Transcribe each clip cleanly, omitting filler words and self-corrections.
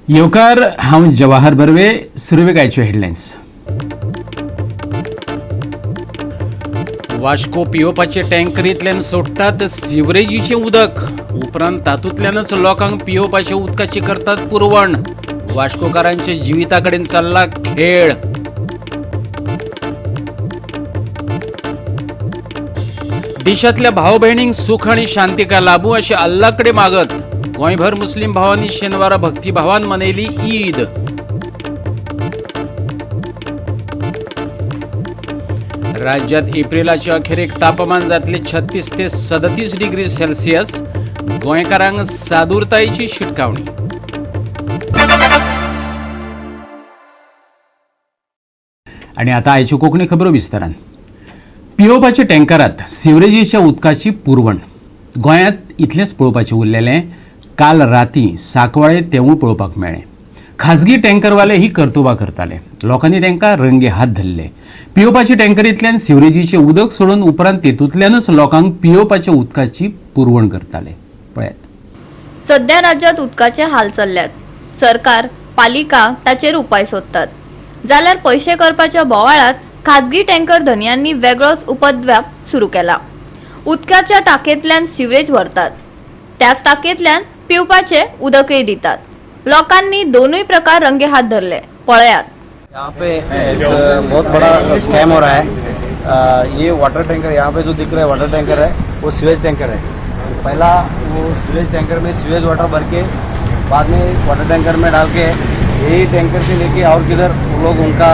येवकार, हांव जवाहर बर्वे. सुरवेक आयच्यो हेडलायन्स. वास्को पियोवपाचे टँकरींतल्यान सोडटात सिवरेजीचें उदक, उपरांत तातूंतल्यानच लोकांक पियोवपाच्या उदकाची करतात पुरवण. वास्कोकारांच्या जिविता कडेन चल्ला खेळ. देशांतल्या भाव भयणींक सुख आनी शांतिका लाभूं अशें अल्ला कडेन मागत गोंयभर मुस्लीम भावांनी शेनवारा भक्तिभावान मनयली ईद. राज्यात एप्रिलाच्या अखेरेक तापमान जातले 36 ते 37 डिग्री सेल्सियस. गोंयकारांक सादूरतायेची शिटकावणी. आणि आता आयच्यो कोंकणी खबरो विस्तारान. पियोवपाच्या टँकरात सिवरेजीच्या उदकाची पुरवण गोंयांत इतलेंच पळोवपाचें उरलेलें. काल राती सांकवाळे तेवूय पळोवपाक मेळ्ळें. खाजगी टँकरवाले ही कर्तुबां करताले. लोकांनी तांकां रंगे हात धरले. पियोवपाच्या टँकरींतल्यान सिवरेजीचें उदक सोडून उपरांत तेतूंतल्यानच लोकांक पियोवपाच्या उदकाची पुरवण करताले. पळयात. सध्या राज्यात उदकाचे हाल चल्ल्यात. सरकार, पालिका ताचेर उपाय सोदतात, जाल्यार पयशे करपाच्या बोवाळात खाजगी टँकर धनयांनी वेगळोच उपद्व्याप सुरू केला. उदकाच्या टाकयेंतल्यान सिवरेज व्हरतात, त्याच टाकयेंतल्यान पिवपाचे उदकय दितात. लोकांनी दोनूय प्रकार रंगे हात धरले. पळयात. यहाँ पे एक बहुत बड़ा स्कैम हो रहा है. ये वाटर टैंकर यहाँ पे जो दिख रहा है, वाटर टैंकर है, वो सीवेज टैंकर है. पहला वो सीवेज टैंकर में सीवेज वाटर भर के बाद में वाटर टैंकर में डाल के यही टैंकर से लेके और किधर वो लोग उनका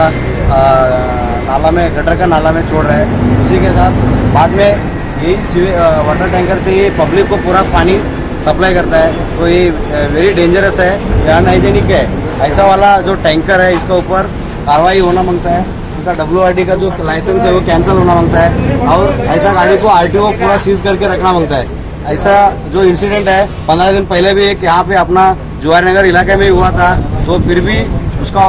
नाला में, गटर का नाला में छोड़ रहे हैं. उसी के साथ बाद में यही वाटर टैंकर से ये पब्लिक को पूरा पानी सप्लाई करता है. तो ये वेरी डेंजरस है, ये अनहाइजेनिक है. ऐसा वाला जो टैंकर है, इसके ऊपर कार्रवाई होना मांगता है. उनका डब्ल्यू का जो लाइसेंस है, वो कैंसिल होना मांगता है और ऐसा गाड़ी को आरटीओ पूरा सीज करके रखना मांगता है. ऐसा जो इंसिडेंट है, 15 दिन पहले भी एक यहाँ पे अपना जुआरी नगर इलाके में हुआ था, तो फिर भी उसका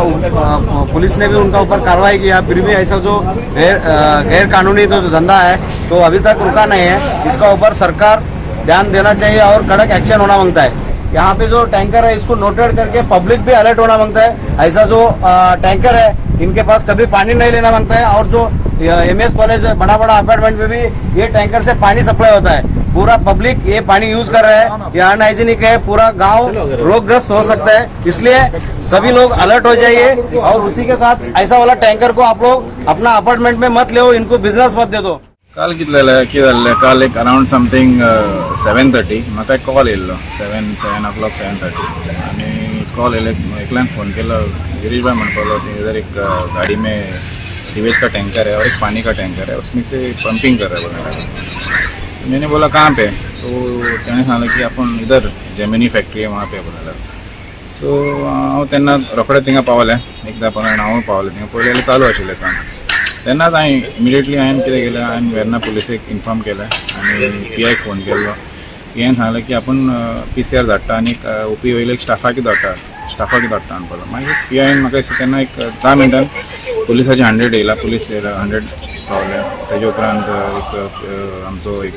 पुलिस ने भी उनका ऊपर कार्रवाई किया. फिर भी ऐसा जो गैर गैर कानूनी जो धंधा है, तो अभी तक रुका नहीं है. इसका ऊपर सरकार ध्यान देना चाहिए और कड़क एक्शन होना मांगता है. यहाँ पे जो टैंकर है, इसको नोटेड करके पब्लिक भी अलर्ट होना मांगता है. ऐसा जो टैंकर है, इनके पास कभी पानी नहीं लेना मांगता है. और जो एमएस कॉलेज है, बड़ा बड़ा अपार्टमेंट में भी ये टैंकर से पानी सप्लाई होता है. पूरा पब्लिक ये पानी यूज कर रहा है. ये अनहाइजीनिक है. पूरा गांव रोगग्रस्त हो सकता है. इसलिए सभी लोग अलर्ट हो जाइए और उसी के साथ ऐसा वाला टैंकर को आप लोग अपना अपार्टमेंट में मत ले, इनको बिजनेस मत दे दो. काल कितें जालें, कितें जाल्लें, काल एक अरावंड समथींग 7:30 म्हाका एक कॉल येयल्लो. 7 o'clock, 7:30. आनी कॉल येयले, एकल्यान फोन केलो, गिरीश भाई म्हणपाक लागलो की इधर एक गाड़ी में सीवेज का टैंकर है और एक पानी का टैंकर है, उसमें से पंपिंग कर रहा है बोलने लगा. तो मैंने बोला, कहाँ पे? तो त्याने सांगलें की आपण इधर जेमिनी फॅक्टरी है, वहाँ पे बोलने लगा. सो हांव तेन्ना रोखडें थिंगा पावलें. एक 10-15 हांव पावलें थिंगा. पळयलें जाल्यार चालू आशिल्लें काम. तेन्नाच हांवें इमिडिएटली हांवें कितें केलें, हांवें वेर्ना पुलिसेक इन्फॉर्म केलें आनी पी आयक फोन केल्लो. पी आयन सांगलें की आपूण पीसीआर धाडटा आनी ओपी वयले एक स्टाफाक धाडटा, स्टाफाक धाडटा म्हणपाक लागलो. मागीर पी आयन म्हाका दिसता तेन्ना एक 10 मिनटान पुलिसाचे 100 येयला, पुलीस येयला, 100 पावले. तेजे उपरांत एक आमचो एक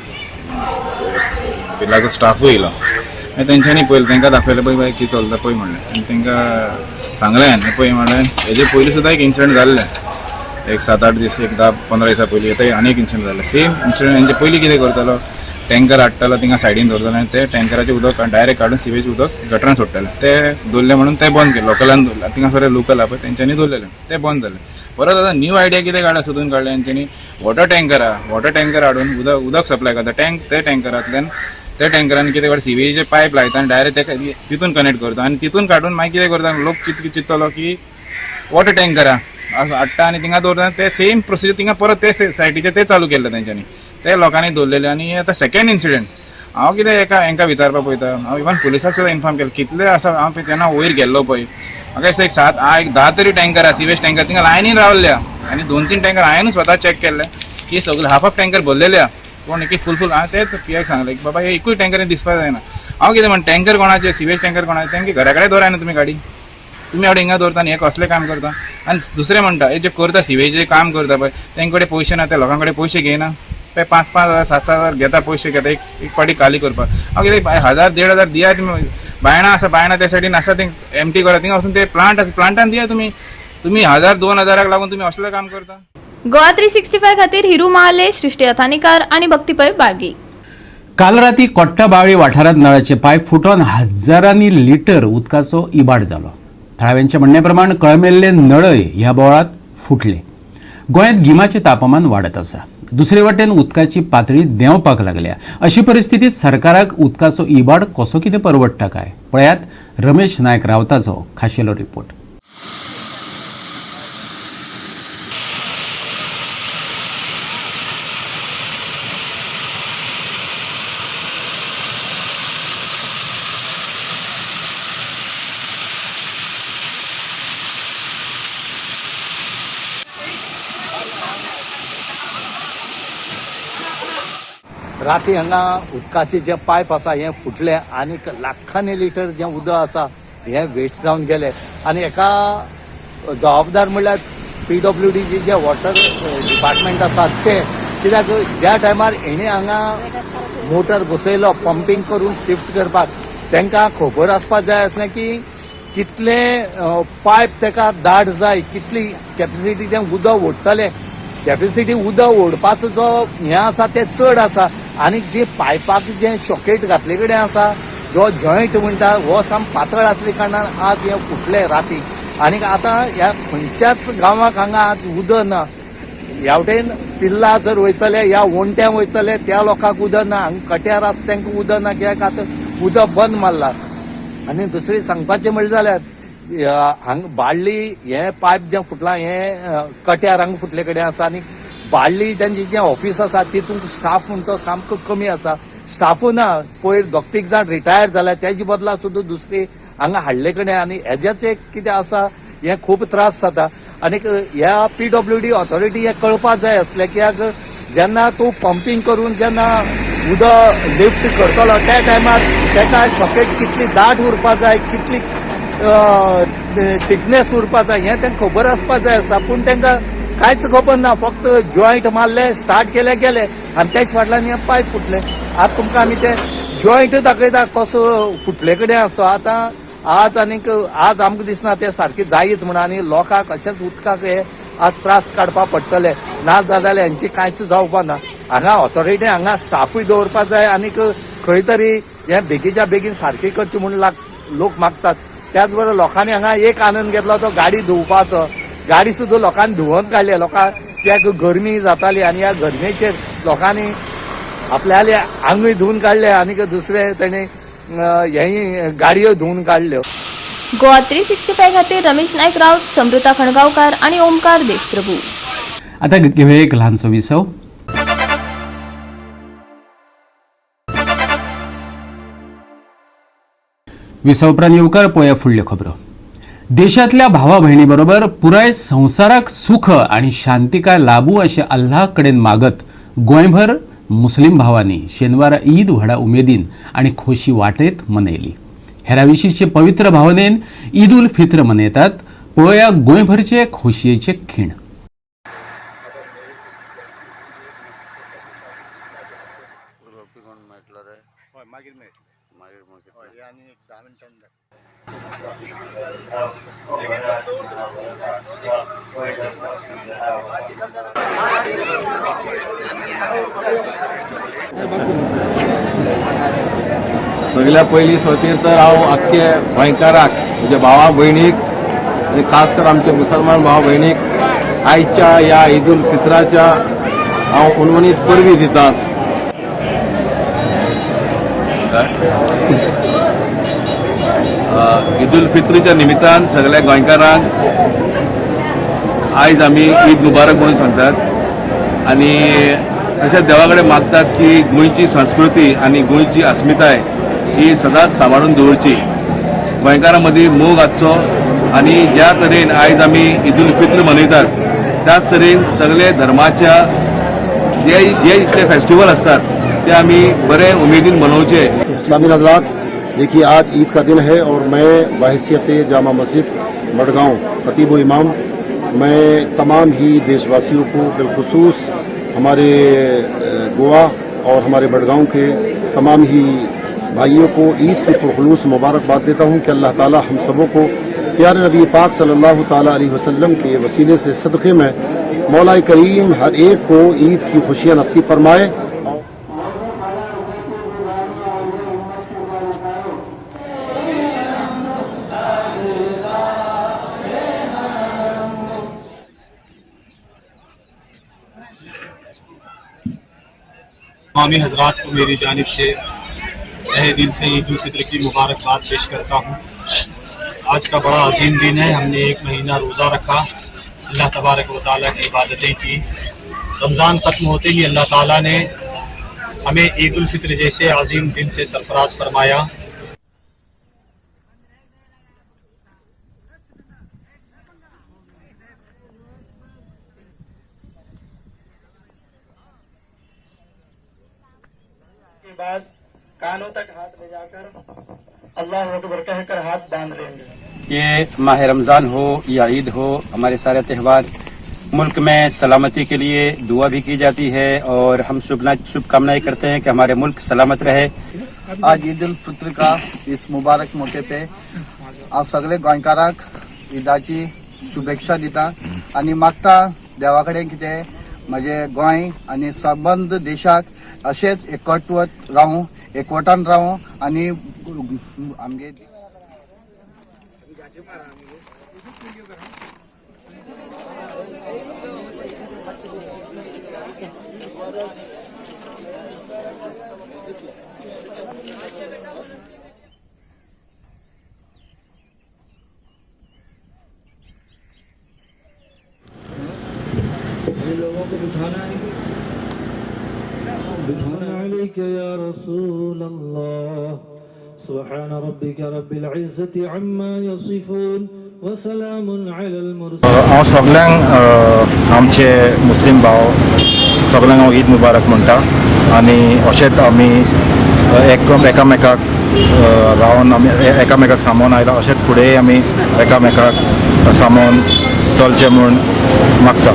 बिलाचो स्टाफूय येयलो. मागीर तेंच्यांनी पळयलें, तांकां दाखयलें, पळय बाय कितें चलता पळय म्हणलें. आनी तांकां सांगलें हांवें, पळय म्हणलें, हेजे पयलीं सुद्दां एक इन्सिडंट जाल्लें. एक 7-8 दीस, एक 10-15 दिसां पयलीं आतां आनी एक इन्सिडंट जालें, सेम इन्सिडंट. हेंचे पयलीं कितें करतालो, टँकर हाडटालो, थिंगा सायडीन दवरतालो आनी ते टँकराचें उदक डायरेक्ट काडून सिवेज उदक गटरान सोडटाले. ते दवरलें म्हणून ते बंद केलें. लोकलान दवरलें, थिंगा सगळे लोकल आहा पळय, तेंच्यांनी दवरलेलें, ते बंद जालें. परत आतां न्यू आयडिया कितें काडल्या, सोदून काडलें तेंच्यांनी, वॉटर टँकर आहा, वॉटर टँकर हाडून उदक उदक सप्लाय करता. टँक ते टँकरांतल्यान, ते टँकरान कितें करता, सिवेजीचे पायप लायता आनी डायरेक्ट तेका तितून कनेक्ट करता आनी तितून काडून मागीर कितें करता, लोक चिंततलो की वॉटर टँकर आहा, हाडटा आनी थिंगा दवरता. ते सेम प्रोसिजर थिंगा परत ते सायटीचे ते चालू केल्ले तेंच्यांनी, ते लोकांनी दवरलेले. आनी आतां सेकंड इन्सिडंट. हांव कितें एका हेंकां विचारपाक पळयता, हांव इवन पुलिसाक सुद्दां इन्फॉर्म केलें. कितले आसा, हांव तेन्ना वयर गेल्लो पळय, म्हाका दिसता एक 7-8, 10 तरी टँकर आहा, सिवेज टँकर थिंगा लायनीन रावल्ल्या. आनी 2-3 टँकर हांवें स्वता चॅक केल्ले की सगळे हाफ हाफ टँकर भरलेले आहा, कोण एक फूल फूल. हांवें तेच पी आयक सांगलें की बाबा, हे एकूय टँकर दिसपाक जायना. हांव कितें म्हण, टँकर कोणाचे, सिवेज टँकर कोणाचे, तेंके घरा कडेन दवराय न्हू तुमी गाडी. तुमी हाडून हिंगा दवरता आनी हें कसलें काम करता? आनी दुसरें म्हणटा, हे जे करता, सिवेज काम करता पळय, तेंचे कडेन पयशे ना, ते लोकां कडेन पयशे घेयना. ते 5-5 हजार, 7-7 हजार घेता, पयशे घेता एक एक पाटी खाली करपाक. हांव कितें, हजार 1,500 दिया तुमी. बायणा आसा, बायणा त्या सायडीन आसा, ते एमटी करा, थिंगा वचून ते प्लांट आसा, प्लांटान दिया तुमी. तुमी 1000-2000 लागून तुमी असलें काम करता. गोवा 365 खातीर हिरू महाले, सृष्टी अथानीकार आनी भक्ती पै बाळगी. काल राती कोट्टाबावळी वाठारांत नळाचे पायप फुटोन हजारांनी लिटर उदकाचो इबाड जालो. थळाव्यांच्या म्हणण्या प्रमाण कळमेल्ले नळय ह्या बोवाळांत फुटले. गोंयांत गिमाचें तापमान वाडत आसा, दुसरे वटेन उदकाची पातळी देंवपाक लागल्या. अशी परिस्थितीत सरकाराक उदकाचो इबाड कसो कितें परवडटा काय, पळयात रमेश नायक रावताचो खाशेलो रिपोर्ट. राती हांगा उदकाचे जे पायप आसा हे फुटले आनी लाखांनी लिटर जें उदक आसा हें वेस्ट जावन गेलें. आनी हेका जबाबदार म्हणल्यार पीडब्ल्यूडीचे जे वॉटर डिपार्टमेंट आसा ते, कित्याक ज्या टायमार हेणी हांगा मोटर बसयलो पंपींग करून शिफ्ट करपाक, तांकां खबर आसपाक जाय आसलें की कितले पायप ताका दाट जाय, कितली कॅपेसिटी तें उदक ओडटलें. कॅपेसिटी उदक ओडपाचो जो हें आसा तें चड आसा आनी जे पायपाक जे शॉकेट घातले कडेन आसा, जो जॉयंट म्हणटा हो साम पातळ आसले कारणान आज हें फुटलें राती. आनी आतां ह्या खंयच्याच गांवाक हांगा आज उदक ना. ह्या वटेन पिल्ला जर वयतले ह्या ओंट्यां वयतले त्या लोकांक उदक ना, हांगा कट्यार आसा तांकां उदक ना, कित्याक आतां उदक बंद मारला. आनी दुसरें सांगपाचें म्हणलें जाल्यार हांगा बाळ्ळी हें पायप जें फुटलां हें कट्यार हांगा फुटले कडेन आसा आनी बाळ्ळी तेंचें जें ऑफीस आसा तितूंत स्टाफ म्हणटा तो सामको कमी आसा. स्टाफू ना, पयर 2-3 जाण रिटायर जाल्या, तेजे बदला सुद्दां दुसरी हांगा हाडले कडेन. आनी हेजेच एक कितें आसा हें खूब त्रास जाता. आनीक ह्या पीडब्ल्यूडी ऑथॉरिटी हें कळपाक जाय आसलें, कित्याक जेन्ना तूं पंपींग करून जेन्ना उदक लिफ्ट करतलो त्या टायमार तेका शॉकेट कितली दाट उरपाक जाय, कितली थिकनेस उरपाक जाय हें तांकां खबर आसपाक जाय आसा. पूण तांकां कांयच खबर ना, फक्त जॉयंट मारले, स्टार्ट केले गेले आनी तेच फाटल्यान हें पायप फुटलें. आतां तुमकां आमी ते जॉयंट दाखयता कसो फुटले कडेन आसा. आतां आज आनीक आज आमकां दिसना ते सारकें जायत म्हणून आनी लोकांक अशेंच उदकाक हे आज त्रास काडपाक पडटले, ना जाल्यार हेंची कांयच जावपा ना. हांगा ऑथॉरिटी हांगा स्टाफूय दवरपाक जाय आनीक खंय तरी हें बेगीच्या बेगीन सारकें करचें म्हूण लोक मागतात. त्याच बरोबर लोकांनी हांगा एक आनंद घेतलो तो गाडी धुवपाचो. गाडी सुद्दां लोकांनी धुवन काडली, लोकांक कित्याक गरमी जाताली आनी ह्या गरमेचेर लोकांनी आपल्याले आंगूय धुवन काडले आनी दुसरे तेणी हेय गाडयो धुवन काडल्यो. गोवा 365 खातीर रमेश नायक राऊत, समृता खणगांवकार आनी ओमकार देशप्रभू. आता घेवया एक ल्हानसो विसव. विसव उपरांत येवकार पळोवया फुडल्यो खबरो. देशांतल्या भावा भयणी बरोबर पुराय संवसाराक सुख आनी शांतिकाय लाबू अशें अल्लाह कडेन मागत गोंयभर मुस्लीम भावांनी शेनवारा ईद व्हडा उमेदीन आनी खोशी वाटयत मनयली. हेरा विशींचे पवित्र भावनेन ईद उल फित्र मनयतात. पळोवया गोंयभरचे खोशयेचे खीण. सगळ्या पयलीं स्वतीर तर हांव आख्खे गोंयकाराक, म्हज्या भावा भयणीक आनी खास कर आमच्या मुसलमान भावा भयणीक आयच्या ह्या ईद उल फित्राच्या हांव उनवणीत परबी दिता. ईद उल फित्रीच्या निमित्तान सगळ्या गोंयकारांक आयज आमी ईद मुबारक म्हणून सांगतात आनी तशेंच देवा कडेन मागतात की गोंयची संस्कृती आनी गोंयची अस्मिताय ही सदांच सांबाळून दवरची. गोंयकारां मदीं मोग आसचो आनी ज्या तरेन आयज आमी ईद उल फित्र मनयतात त्याच तरेन सगळे धर्माच्या जे जे इतले फेस्टिवल असतात ते आमी बरे उमेदीन मनोवचे. इस्लामी हजरात, देखिए आज ईद का दिन है और मैं बहैसियत जामा मस्जिद मडगांव खतीब इमाम मैं तमाम ही देशवासियों को बिलखुसूस हमारे गोवा और हमारे मडगांव के तमाम ही भाइयों को ईद की पुरखलूस मुबारकबाद देता हूँ कि अल्लाह ताला हम सबों को प्यारे नबी पाक सल्लल्लाहु ताला अलैहि वसल्लम के वसीले से सदक़े में मौला करीम हर एक को ईद की खुशियाँ नसीब फरमाए। तमामी हजरात को मेरी जानिब से तहे दिल से ईद उल फित्र की मुबारकबाद पेश करता हूँ। आज का बड़ा अजीम दिन है। हमने एक महीना रोज़ा रखा, अल्लाह तबारक व तआला की इबादतें की। रमज़ान ख़त्म होते ही अल्लाह ताला ने हमें ईद उल फित्र जैसे अजीम दिन से सरफराज फरमाया। बाद कानों तक हाथ ले जाकर अल्लाह अकबर कहकर हाथ बांध लेंगे। ये माह रमज़ान हो या ईद हो, हमारे सारे त्यौहार मुल्क में सलामती के लिए दुआ भी की जाती है और हम शुभकामनाएं करते हैं कि हमारे मुल्क सलामत रहे। आज ईद उल फित्र का इस मुबारक मौके पे हांव सगळे गोंयकारांक ईदाची शुभेच्छा दिता आनी मागता देवा कडेन कितें म्हजें गोंय आनी सबंद देशाक अशेंच एकवट रावूं, एकवटान रावूं आनी आमगे लोगों को बिठाना है। या रसूल अल्लाह सुब्हान रब्बिका रब्बिल इज्जति अम्मा यसिफून व सलामुन अलल मुरसलीन। हांव सगल्यांक आमचे मुस्लीम भाव सगल्यांक हांव ईद मुबारक म्हणटा आनी अशेंच आमी एकामेकाक रावन आमी एकामेकाक सांबाळून आयला, अशेंच फुडें आमी एकामेकाक सांबाळून चलचें म्हूण मागता।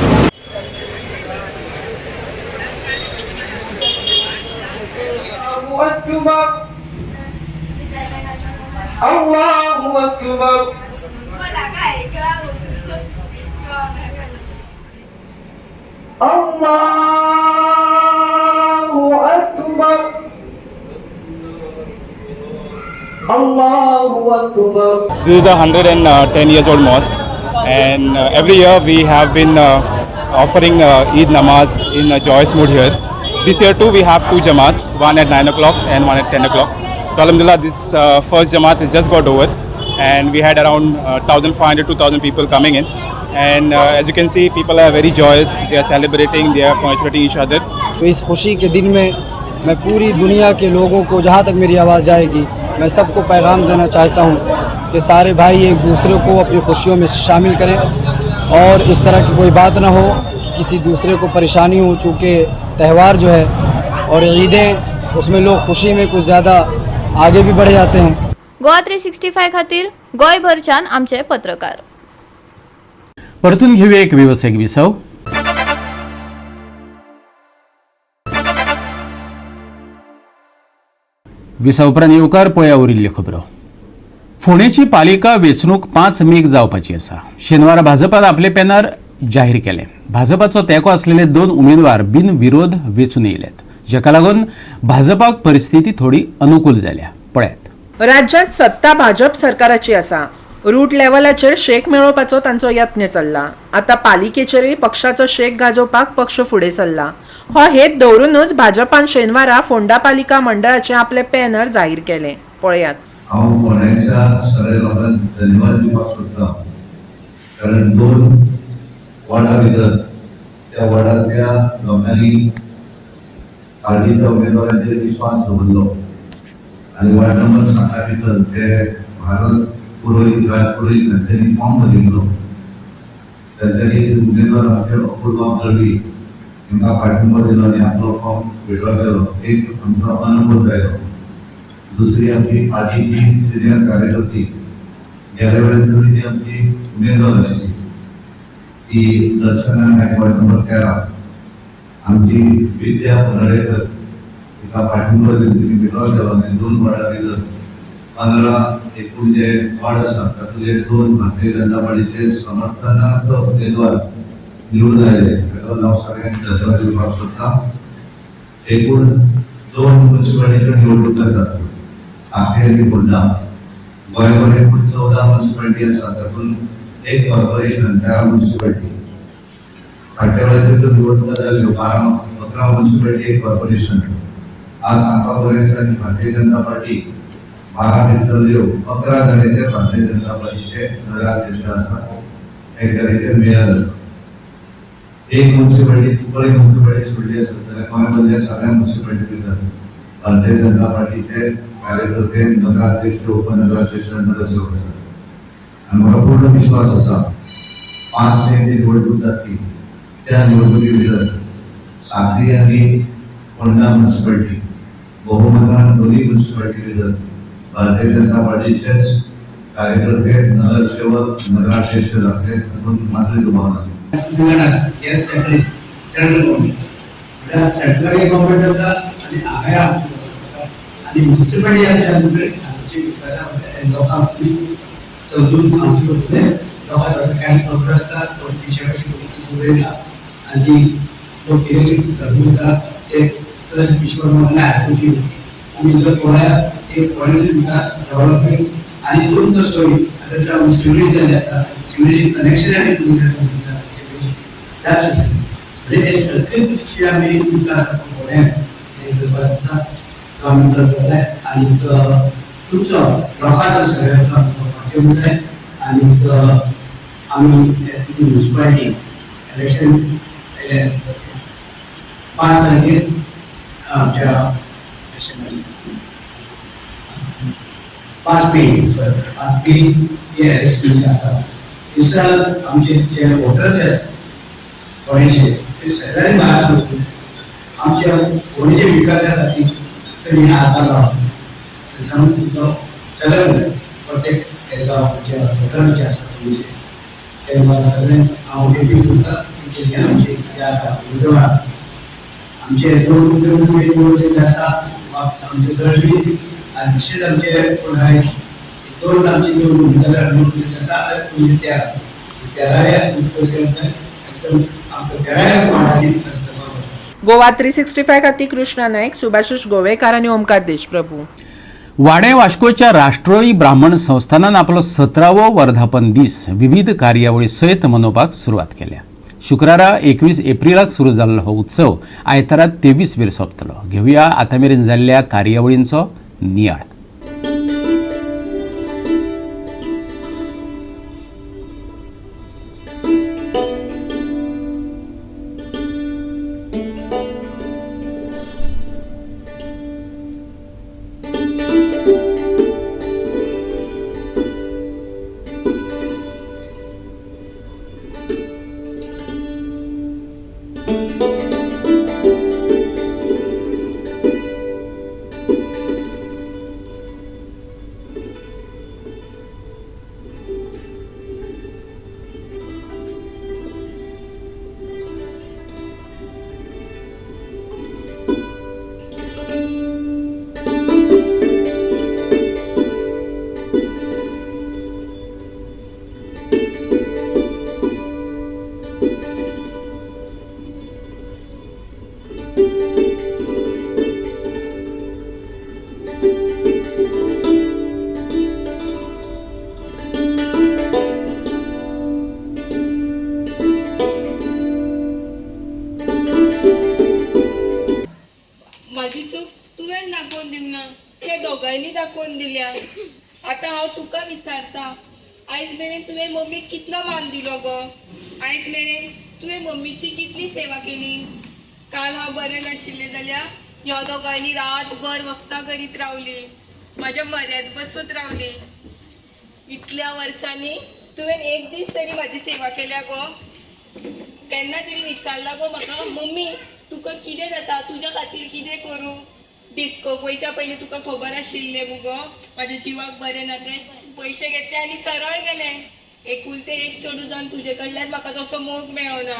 Allahu Akbar. Allahu Akbar. Allahu Akbar. This is the 110 years old mosque, and every year we have been offering Eid namaz in a joyous mood here. This year too we have two jamaats, one at 9 o'clock and one at 10 o'clock. So alhamdulillah, this first jamaat has just got over and we had around 1,500 2,000 people coming in, and as you can see, people are very joyous, they are celebrating, they are congratulating each other. तो इस खुशी K दिन में मैं पूरी दुनिया K लोगों को, जहाँ तक Mary आवाज़ जाएगी, मैं सबको पैगाम देना चाहता हूँ कि सारे भाई एक दूसरे को अपनी खुशियों में शामिल करें और इस तरह की कोई बात ना हो कि किसी दूसरे को परेशानी हो। चूँकि त्यौहार जो है और ईदें, उसमें लोग खुशी में कुछ ज़्यादा आगे भी बढ़ जाते हैं। गोवा 365 खातीर गोंयभरच्यान आमचे पत्रकार। परतून घेऊया एक वेवसायिक विसव। विसव उपरांत येवकार पळया उरिल्ल्यो खबरो। फोंडेची पालिका वेंचणूक 5 मेक जावपाची आसा। शेनवारा भाजपान आपले पॅनर जाहीर केले। भाजपाचो तेंको आसलेले 2 उमेदवार बिनविरोध वेंचून येयल्यात, जाका लागून भाजपाक परिस्थिती थोडी अनुकूल जाल्या। पळयात। राज्यांत सत्ता भाजप सरकाराची आसा। रूट लेवलाचेर शेक मेळोवपाचो तांचो यत्न चल्ला। आतां पालिकेचेरय पक्षाचो शेक गाजोवपाक पक्ष फुडें सरला। हो हेत दवरूनच भाजपान शेनवारा फोंडा पालिका मंडळाचे आपले पॅनर जाहीर केले। पळयात। हांव फोंड्याच्या सगळ्या लोकांक धन्यवाद दिवपाक सोदता, कारण 2 वॉर्डा भितर त्या वॉर्डांतल्या लोकांनी पार्टीच्या उमेदवारांचेर विश्वास दवरलो आनी वॉर्ड नंबर 7 भितर जे भारत पुरोहीत राजपुरोहीत तांच्यांनी फॉर्म भरिल्लो, तांच्यांनी उमेदवार आमचे अपूर्वा दळवी तांकां पाठिंबो दिलो आनी आपलो फॉर्म विड्रॉ केलो। एक आमचो अनुभव जालो। दुसरी आमची आजीची सिनियर कार्यकर्ती गेल्या वेळार ती आमची उमेदवार आशिल्ली ती दर्शना नायक वॉर्ड नंबर 13, आमची विद्या पुनळेकर तिका म्हाका पाठिंबो दिवन तुमी विश्वास केलो आनी 2 वॉर्डा भितर 15 एकूण जे वॉर्ड आसा तातूंतले 2 भारतीय जनता पार्टीचे समर्थनार्थ उमेदवार निवडून आयले, ताका लागून हांव सगळ्यांक धन्यवाद दिवपाक सोदता. एकूण 2 म्युनिसिपालिटीच्यो निवडणूक जातात, सांखळी आनी फोंडा. गोंयभर एकूण 14 म्युनिसिपालिटी आसा, तातूंत 1 कॉर्पोरेशन, 13 म्युनिसिपालिटी. फाटल्या वेळार ज्यो निवडणुका जाल्ल्यो 12-11 म्युनिसिपालिटी 1 कॉर्पोरेशन. आज सांगपाक बरें आसा की भारतीय जनता पार्टी 12 भितरल्यो 11 जाग्याचेर भारतीय जनता पार्टीचे नगराध्यक्ष आसा, 1 जाग्याचेर मेयर आसा. 1 म्युनिसिपालिटी कुंकळी म्युनिसिपालिटी सोडली आसत जाल्यार गोंयभरल्या सगळ्या म्युनिसिपालिटी भितर भारतीय जनता पार्टीचे कार्यकर्ते नगराध्यक्ष, उपनगराध्यक्ष, नगरसेवक आसात. आनी म्हाका पूर्ण विश्वास आसा 5 मे जी निवडणूक जातली त्या निवडणुकी भितर सांखळी आनी फोंडा म्युनिसिपालिटी बहुमतान दोन्ही म्युनिसिपालिटी भितर भारतीय जनता पार्टीचेच कार्यकर्ते नगरसेवक, नगराध्यक्ष जातले, तातूंत मातूय दुबाव ना. सेंट्रल गव्हर्नमेंट म्हळ्यार सेंट्रल गव्हर्नमेंट आसा आनी हांगाय आमची गव्हर्नमेंट आसा आनी म्युनिसिपालिटी आमच्या आमची विकासा लोकांक समजून सांगचें पडटलें. लोकांक कांय खबर आसता, कोण पिशे कशें उलयता आनी लोक कितें उलयता ते तशें पिशे प्रमाणे आयकुची. आमी जर पळोवया एक फोंडेचो विकास डेव्हलपमेंट आनी दोन सोयी आतां आमी सिवरेज जाल्ले आसा, सिवरेज कनेक्शन आमी सिवरेज त्याच म्हणजे हे सगळे जे आमी विकास फोंड्यान हे करपाचो आसा तो आमी करपाक जाय आनी तुमचो लोकांचो सगळ्यांचो आमचो पाठिंबो जाय. आनी आमी म्युनिसिपालिटी इलेक्शन 5 तारखेर आमच्या 5 मे 5 मे हे इलेक्शन आसा. दिसा आमचे जे वोटर्स आसा फोंडेचे ते सगळ्यांनी भायर सरून आमच्या फोंडेच्या विकासा खातीर तेणी हातभार लावचो. सांगून तुमकां सगळ्यांक प्रत्येक एका आमच्या वोटर जे आसा फोंडेचे तेंकां सगळ्यांक हांव अपील करता की हे आमचे जे आसा उमेदवार आमचे 2 उमेदवार आसा, आमचे दळवी आनी तशेंच आमचे कोण 2 आमचे 2 उमेदवार आसा त्या तेराय एकदम आमकां तेराय वार्डांनी विकास करपाक. गोवा 365 खातीर कृष्णा नायक, सुभाषिष गोवेकार आनी ओमकार देशप्रभू. वाडे वास्कोच्या राष्ट्रीय ब्राह्मण संस्थानान आपलो 17वो वर्धापन दीस विविध कार्यावळी सयत मनोवपाक सुरवात केल्या. शुक्रारा 21 एप्रिलाक सुरू जाल्लो हो उत्सव आयतारा 23 वेर सोंपतलो. घेवया आतां मेरेन जाल्ल्या कार्यावळींचो नियाळ. दाखोवन दिल्या. आतां हांव तुका विचारता, आयज मेरेन तुवें मम्मीक कितलो मान दिलो गो? आयज मेरेन तुवें मम्मीची कितली सेवा केली? काल हांव बरें नाशिल्लें जाल्यार ह्या दोगांयनी रातभर वखदां करीत रावली, म्हाज्या म्हऱ्यांत बसून रावली. इतल्या वर्सांनी तुवें एक दीस तरी म्हाजी सेवा केल्या गो? केन्ना तरी विचारला गो म्हाका, मम्मी तुका कितें जाता, तुज्या खातीर कितें करूं? डिस्कोक वयच्या पयलीं तुका खबर आशिल्लें मुगो म्हाज्या जिवाक बरें ना तें. पयशे घेतले आनी सरळ गेले. एकुलते एक चेडूं जावन तुजे कडल्यान म्हाका तसो मोग मेळना.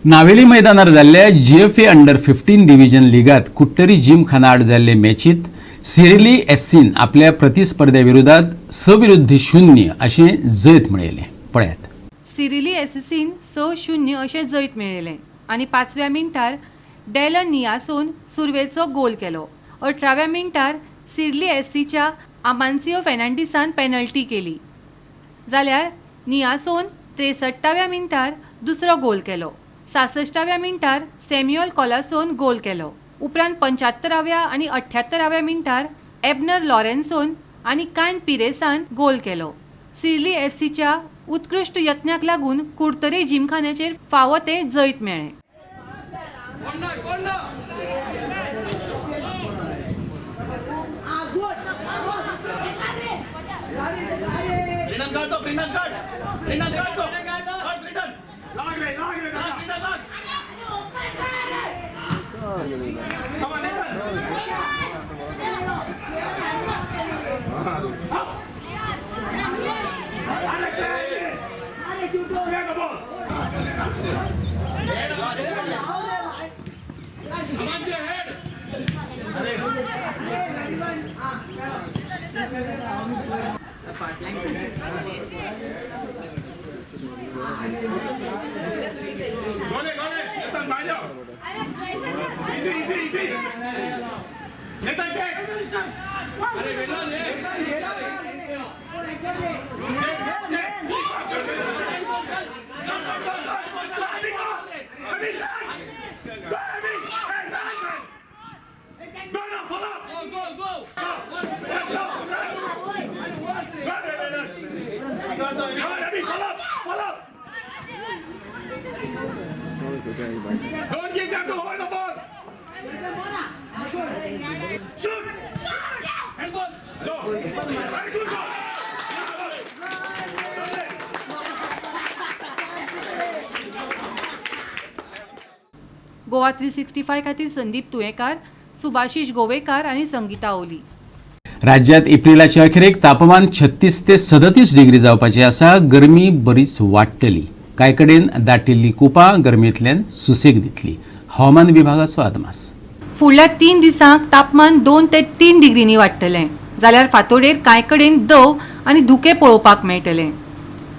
नावेली मैदानार जाल्ल्या GFA under 15 division लिगात Curtorim Gymkhana आड जाल्ले मॅचीत सिरिली एससीन आपल्या प्रतिस्पर्ध्या विरोधात 6-0 अशें जैत मेळयलें. पळयात. सिरिली एससीन 6-0 अशें जैत मेळयलें आनी 5व्या मिनटार डेलन नियासोन सुरवेचो गोल केलो. 18व्या मिनटार सिर्ली एससीच्या आमान्सियो फेर्नांडीसान पेनल्टी केली, जाल्यार नियासोन 63व्या मिनटार दुसरो गोल केलो. 66व्या मिनटार सॅम्युअल कोलासोन गोल केलो. उपरांत 75व्या आनी 78व्या मिनटार एबनर लॉरेन्सोन आनी कायन पिरेसान गोल केलो. सिर्ली एससीच्या उत्कृश्ट यत्नाक लागून कुडतरी जिमखान्याचेर फावो तें जैत मेळ्ळें. गोवा 365 खातीर संदीप तुयेंकार, सुभाषिश गोवेकार आनी संगीता ओली. राज्यात एप्रिलाच्या अखेरेक तापमान 36 ते 37 डिग्री जावपाचें आसा. गरमी बरीच वाडटली. कांय कडेन दाटिल्ली कुपां गरमेंतल्यान सुसेग दितली. हवामान विभागाचो अदमास. फुडल्या 3 दिसांक तापमान 2 ते 3 डिग्रींनी वाडटलें, जाल्यार फांतोडेर कांय कडेन दव आनी धुकें पळोवपाक मेळटलें.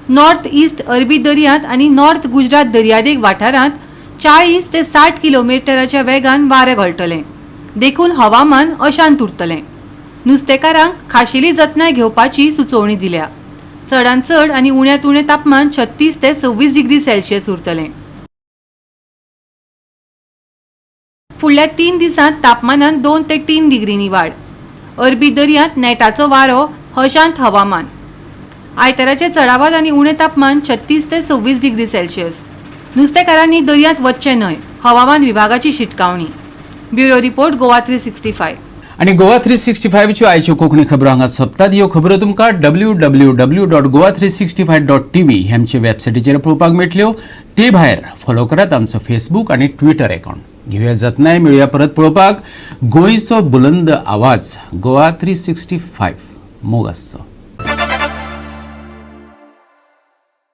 नॉर्थ ईस्ट अरबी दर्यांत आनी नॉर्थ गुजरात दर्यादेग वाठारांत 40 ते 60 किलोमिटराच्या वेगान वारें घोळटलें, देखून हवामान अशांत उरतलें. नुस्तेकारांक खाशेली जतनाय घेवपाची सुचोवणी दिल्या. चडांत चड आनी उण्यांत उणें तापमान 36 ते 26 डिग्री सेल्सियस उरतलें. फुडल्या 3 दिसांत तापमानांत 2 ते 3 डिग्रींनी वाड. अरबी दर्यांत नेटाचो वारो, अशांत हवामान. आयताराचें चडावत आनी उणें तापमान 36 ते 26 डिग्री सेल्सियस. नुस्तेकारांनी दर्यांत वचचें न्हय, हवामान विभागाची शिटकावणी. Bureau report, Goa 365. आनी गोवा 365च्यो आयच्यो कोंकणी खबरो हांगा सोंपतात. ह्यो खबरो तुमकां www.goa365.tv हे आमचे वेबसायटीचेर पळोवपाक मेळटल्यो. ते भायर फॉलो करात आमचो फेसबूक आनी ट्विटर अकाउंट. घेवया जतनाय, मेळुया परत पळोवपाक गोंयचो बुलंद आवाज गोवा 365. मोग आसचो.